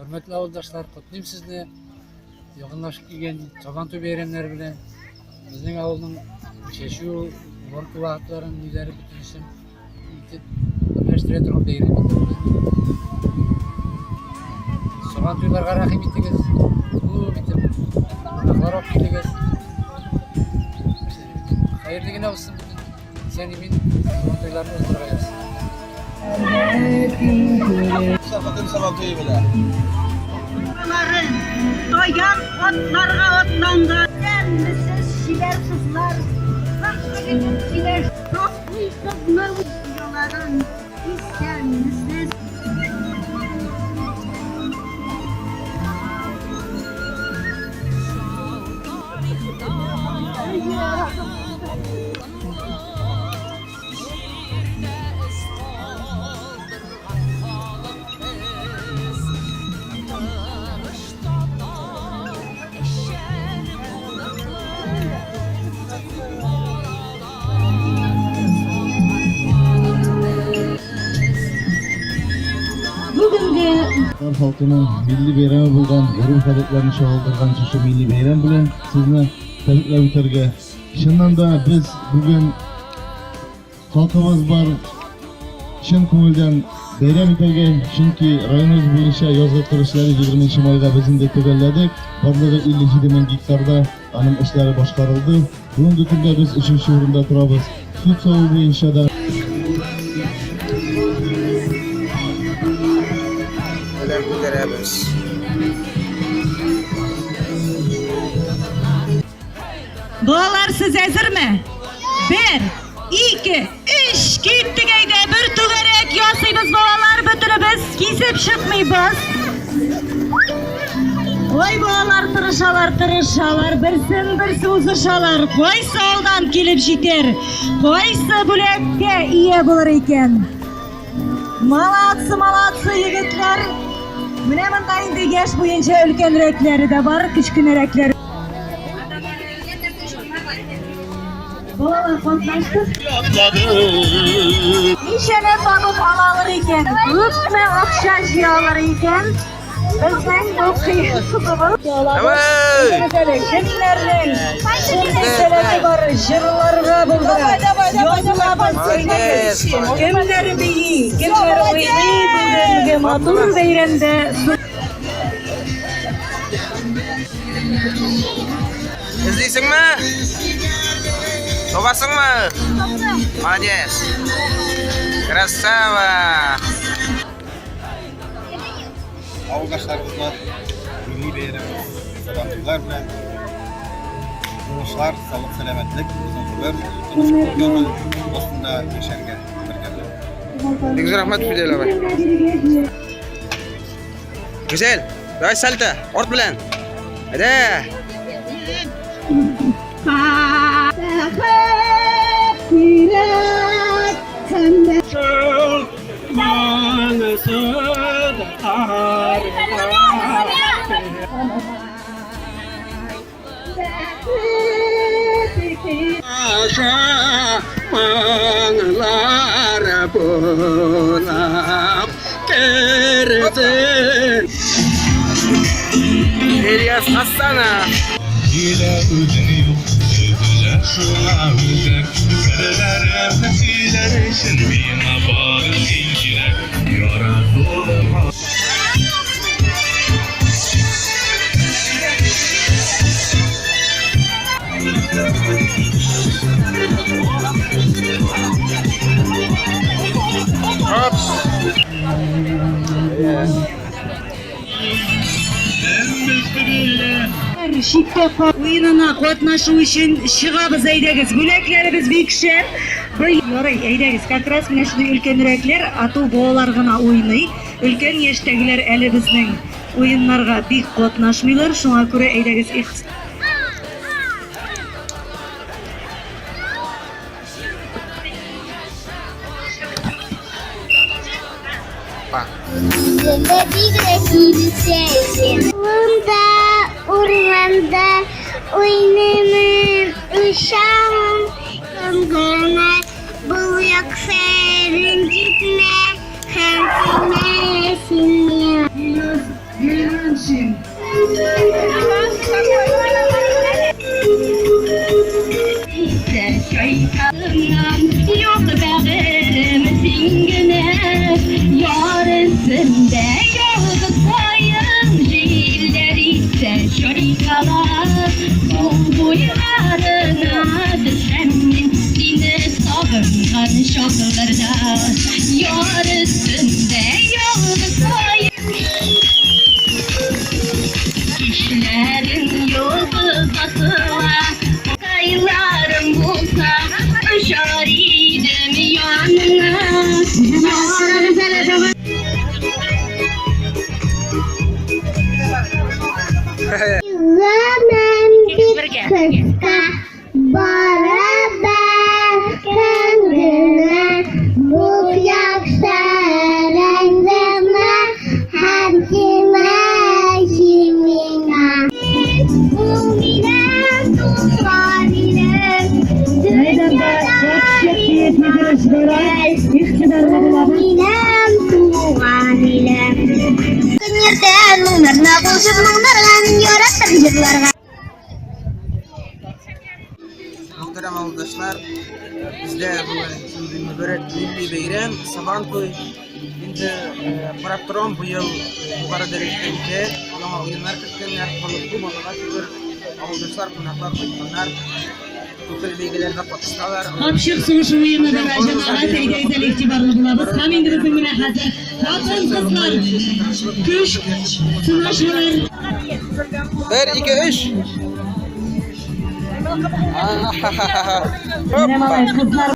Хөрмәтле авылдашлар, котлыйм сезне якынлашып килгән Сабантуй бәйрәмнәре белән. Безнең авылның чәчү, уборка вакытларын, ниләре бөтенесен итеп берләштерә торган бәйрәм инде ул безнең. Сабантуйларга рәхим итегез, күп итеп кунаклар алып килегез. Хәерле генә булсын бөтен. Исән-имин Сабантуйларны уздырырга язсын. Сабантуй Сабантуе белән. Аларын таяк атларга атланган. Исәнмесез, чибәр кызлар, Бәхетле итеп сөйләш. Саклый кызны үз ояларын. Исәнмесез. Бүгенге Татар халкының милли бәйрәме булган гореф-гадәтләрен чагылдырган шушы милли бәйрәм белән сезне тәбрикләп үтәргә. Чыннан да без бүген халкыбыз бар чын күңелдән бәйрәм итәргә, чөнки районыбыз буенча язгы кыр эшләре 20 майда без инде төгәлләдек. Барлыгы 57 мең гектарда аның эшләре башкарылды. Бүгенге көндә без өченче урында торабыз. Сөт саву буенча да Белән күтәрәбез. Балалар, сез әзерме? Бер, ике, өч, киттек әйдә, бер түгәрәк ясыйбыз, балалар, бөтенебез кисеп чыкмыйбыз. Ой, балалар тырышалар, тырышалар, берсен берсе узышалар. Кайсы алдан килеп җитәр, кайсы бүләккә ия булыр икән? Молодцы, молодцы, егетләр. Менә монда инде яшь буенча өлкәнрәкләре дә бар, кечкенәрәкләре. Балалар катнаштык. Ничәне табып ала алыр икән? Күпме акча җыя алыр икән? Безнең бу кызыбыз. Кемнәрнең шундый сәләте бар, җырларга булдыра. Язылабыз, әйдәгез. Кемнәр бии, кемнәр уйный бүгенге матур бәйрәмдә. Эзлисеңме? Табасыңмы? Молодец. Красава. Авылдашларыбызны милли бәйрәмебез Сабантуйлар белән уңышлар, саулык, сәламәтлек, озын гомер, тыныч күк астында яшәргә бергә. Бик зур рәхмәт, Фидель абый. Гүзәл, давай сальто, орт белән. Әйдә. Ильяс Хасанов. Читтә уенына катнашу өчен чыгабыз, әйдәгез. Бүләкләребез бик шәп. Ярый, әйдәгез, как раз менә шундый өлкәнрәкләр, а то балалар гына уйный. Өлкән яшьтәгеләр әле безнең уеннарга бик катнашмыйлар, шуңа күрә әйдәгез Урманда, урманда уйныймын, очамын, кем генә бул якса рәнҗетмә һәм тимә син миңа. өстендә ялгыз каен, Җилләр исә чайкала. Су буйларына төшәм мин, Сине сагынган чакларда. Яр өстендә ялгыз каен. Кичләрен йолдыз асыла, Кайларым булса, очар идем яныңа. Гомем бик кыска, бара бәхтең генә. Бу яхшы рәңгемә һәм сиңа миңа. Бу минем туган илем, дөньяда минем туган илем. Көннәрдән моңнарына кушып моңнарга яраттым җырларга. Мөхтәрәм авылдашлар, бездә бүген шундый мөбарәк милли бәйрәм, Сабан туй. Инде карап торам, быел югары дәрәҗәдә үтә, яңа уеннар керткәннәр, халык күп, Аллага шөкер, авылдашлар, кунаклар кайтканнар, күпел бәйгеләрдә катнашалар. Капчык сугышы уены бара, җәмәгать, әйдәгез әле игътибарлы булабыз. Һәм инде безнең менә хәзер хатын-кызлар көч сынашалар. Бер, ике, өч. Менә малай, кызлар.